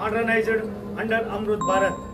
modernized under Amrut Bharat.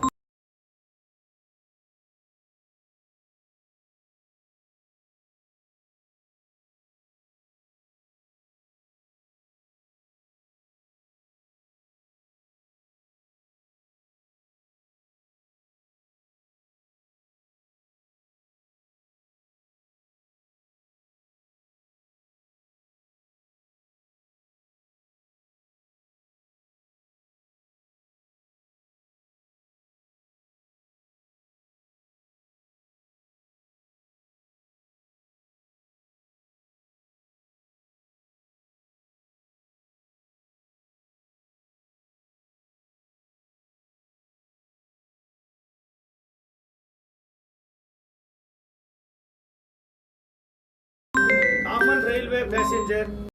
Common railway passenger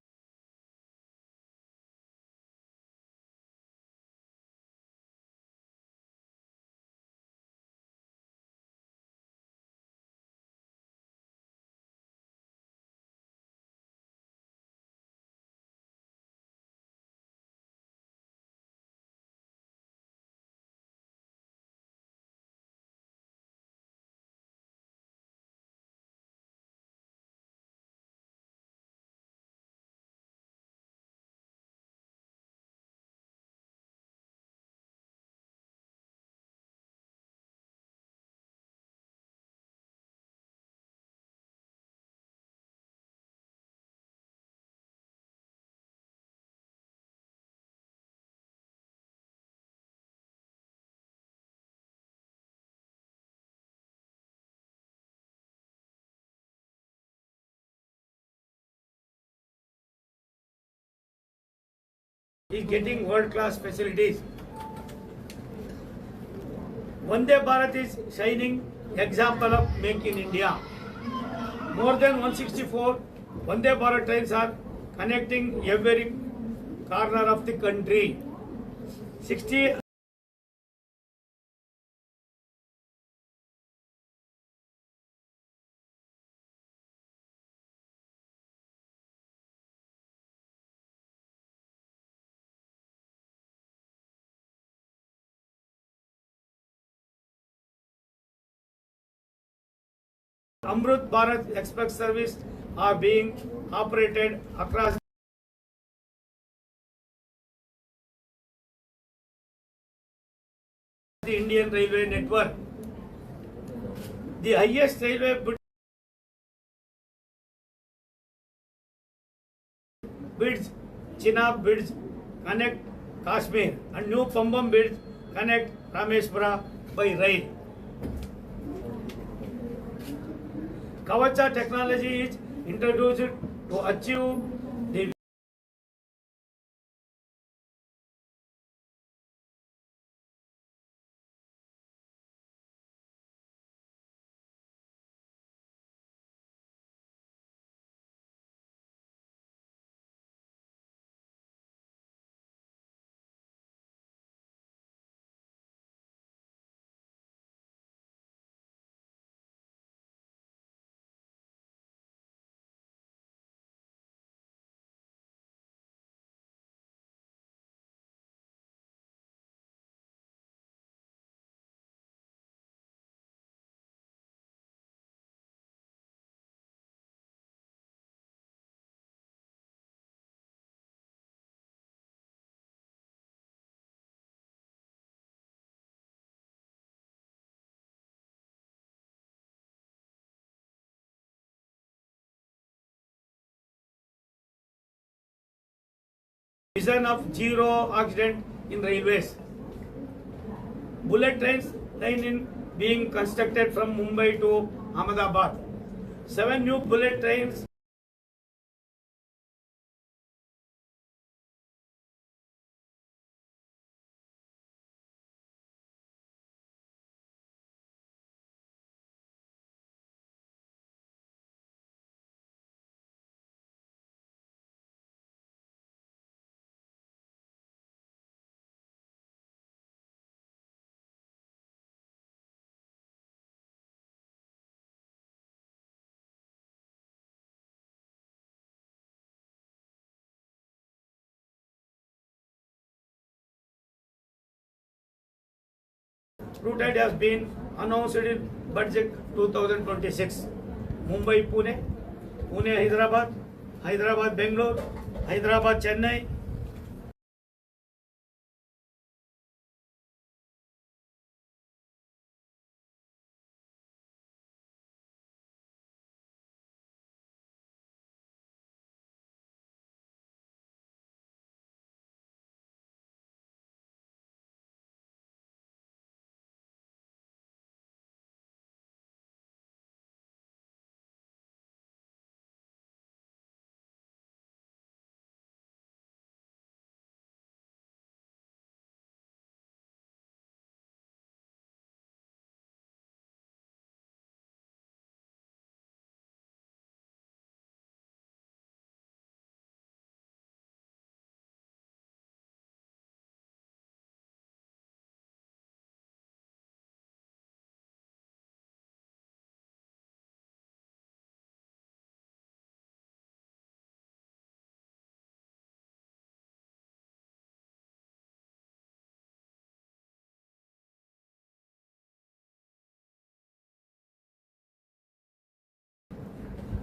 is getting world-class facilities. Vande Bharat is shining example of Make in India. More than 164 Vande Bharat trains are connecting every corner of the country. 60 Amrut Bharat Express service are being operated across the Indian railway network. The highest railway bridge, Chenab Bridge, connect Kashmir, and new Pambam Bridge connect Rameshwara by rail. Kavacha technology is introduced to achieve the vision of zero accident in railways. Bullet trains line in being constructed from Mumbai to Ahmedabad. 7 new bullet trains route has been announced in budget 2026. Mumbai Pune, Pune Hyderabad, Hyderabad Bangalore, Hyderabad Chennai.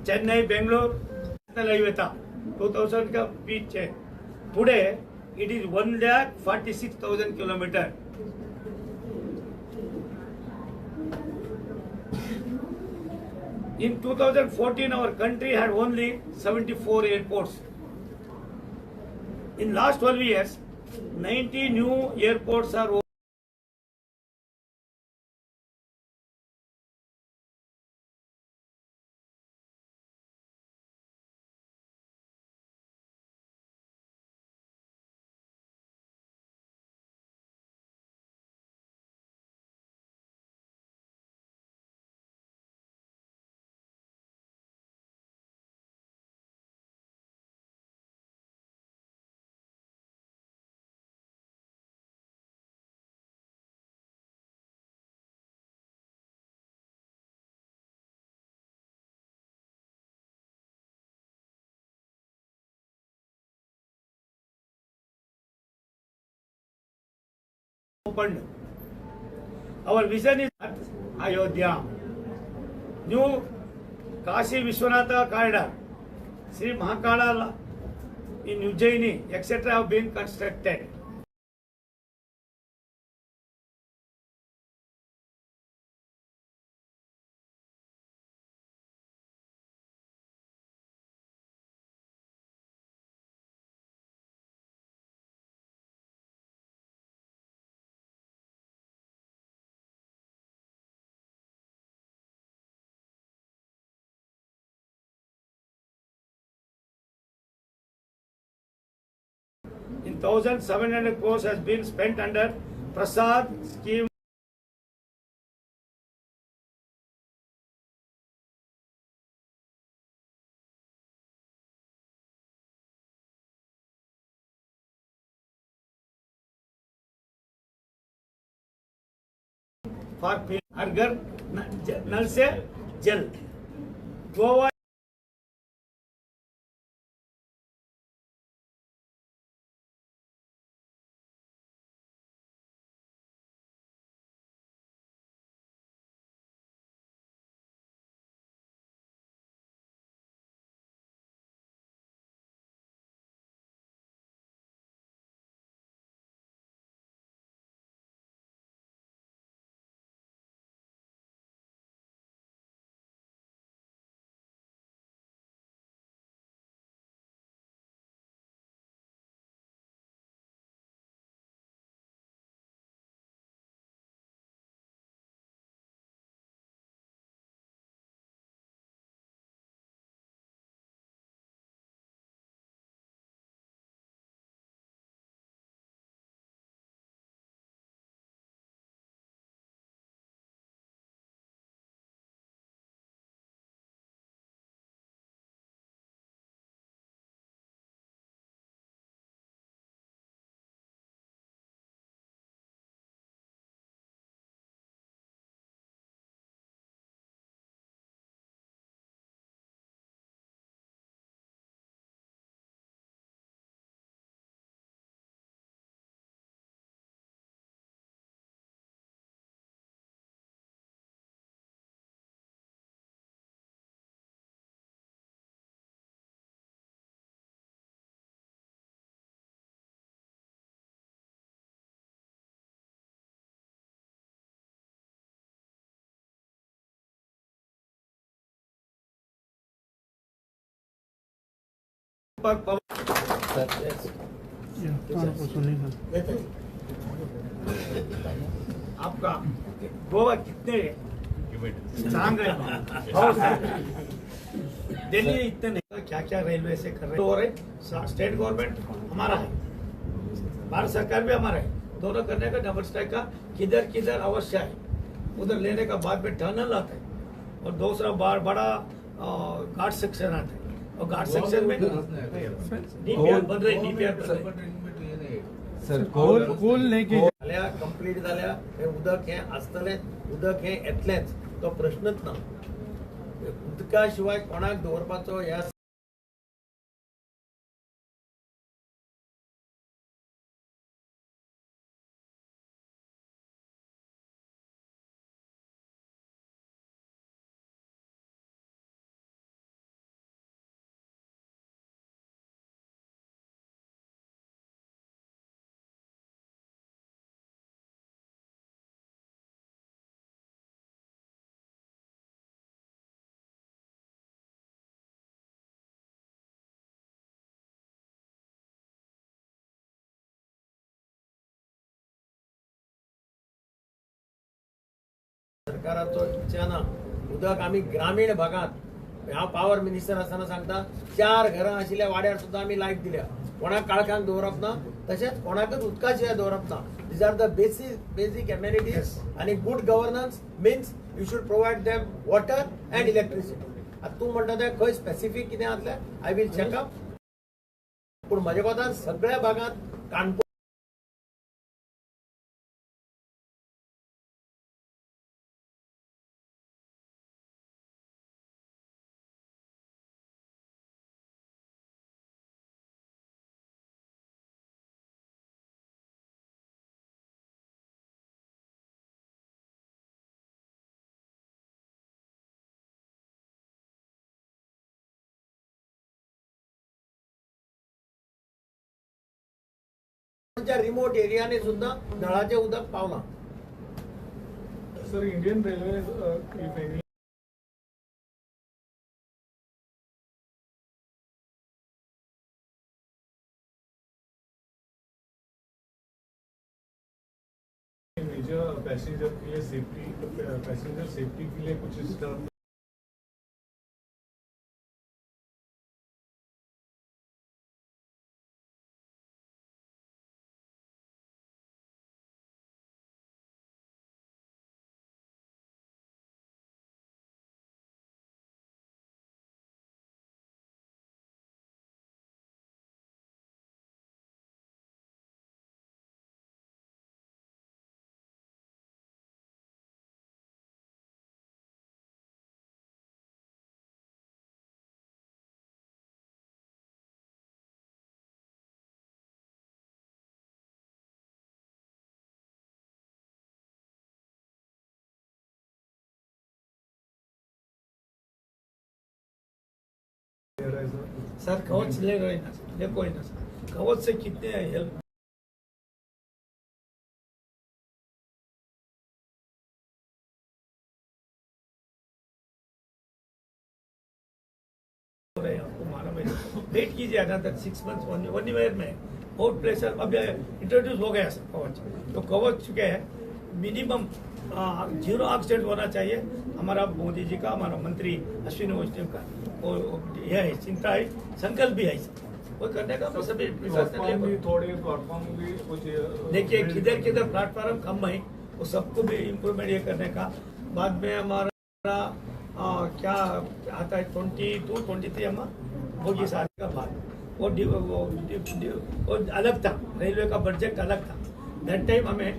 Chennai Bangalore highway था 2000 का बीच है. Today it is 1,46,000 kilometre. In 2014, our country had only 74 airports. In last 12 years, 90 new airports are opened. Opened. Our vision is at Ayodhya. New Kashi Vishwanatha corridor, Sri Mahakala in Ujjaini, etc. have been constructed. In 1,700 crores has been spent under Prasad scheme. For Har Ghar Nal Se Jal. Goa Power. आपका गोवा कितने strong है, दिल्ली इतने नहीं, क्या क्या railway से कर रहे हो रहे। स्टेट गवर्नमेंट हमारा है, भारत सरकार भी हमारा है, दोनों करने का डबल स्ट्राइक का किधर किधर अवश्य है उधर लेने का बाद में टनल आता है और दूसरा बार बड़ा घाट सेक्शन आता है और घाट सेक्शन में डीपीआर बन रही, डीपीआर बन रही सर। कोल कोल लेके जाल्या कंप्लीट जाल्या हे उदक हें आसतलें, उदक हें येतलेंच, तो प्रश्नच ना। उदका शिवाय कोणाक दवरपाचो ह्या सरकाराचो इच्छा ना। उदक आमी ग्रामीण भागात, हांव पावर मिनिस्टर आसतना सांगता, 4 घरां आशिल्ल्या वाड्यार सुद्दां आमी लायट दिल्या, कोणाक काळखांक दवरप ना, तशेंच कोणाकच उदका शिवाय दवरप ना। These are the basic amenities आनी good governance means you should provide them water and electricity. आतां तूं म्हणटा तें खंय स्पेसिफीक कितें आसलें I will checkup, पूण म्हज्या कोतान सगळ्या भागांत काणकोण रिमोट एरियाने सुद्धा नळाचे उदक पावला। Sir, Indian railway major passenger K लिए सेफ्टी, पैसेंजर सेफ्टी के लिए कुछ स्टाफ सर कवच ले गए ना सर, ले कोई ना सर, कवच से कितने हेल्प हो रहे हैं आपको मालूम है। वेट कीजिए अनदर 6 मंथ्स 1 ईयर में बहुत प्रेशर अब इंट्रोड्यूस हो गया सर कवच, तो कवच चुके हैं मिनिमम 0 एक्सीडेंट होना चाहिए। हमारा मोदी जी का, हमारा मंत्री अश्विनी वैष्णव का और यह है चिंता है, संकल्प भी है सर, वो करने का सभी थोड़े प्लेटफॉर्म भी कुछ देखिए किधर किधर प्लेटफॉर्म कम है वो सबको भी इम्प्रूवमेंट ये करने का। बाद में हमारा क्या आता है 22, 23 हम बोगी साल का बाद वो अलग था, रेलवे का बजट अलग था that time हमें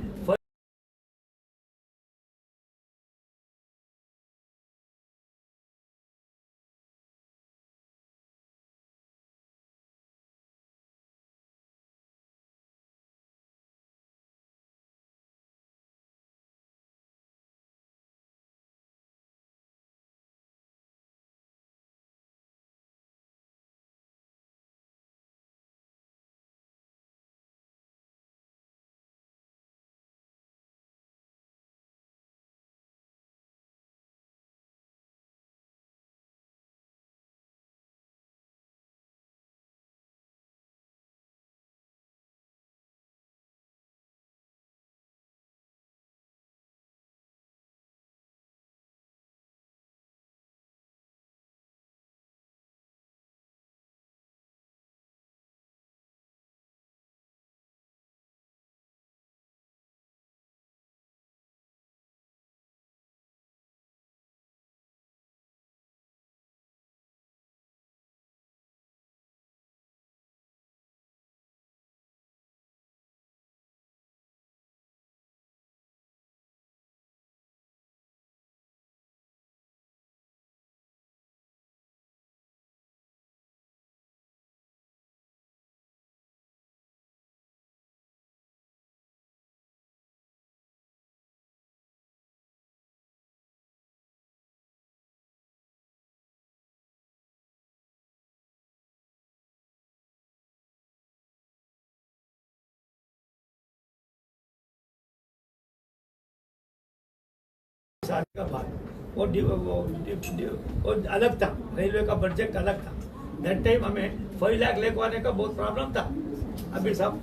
साल का बाद वो वो अलग था, रेलवे का बजट अलग था। That time हमें 5 लाख लेके आने का बहुत प्रॉब्लम था। अभी सब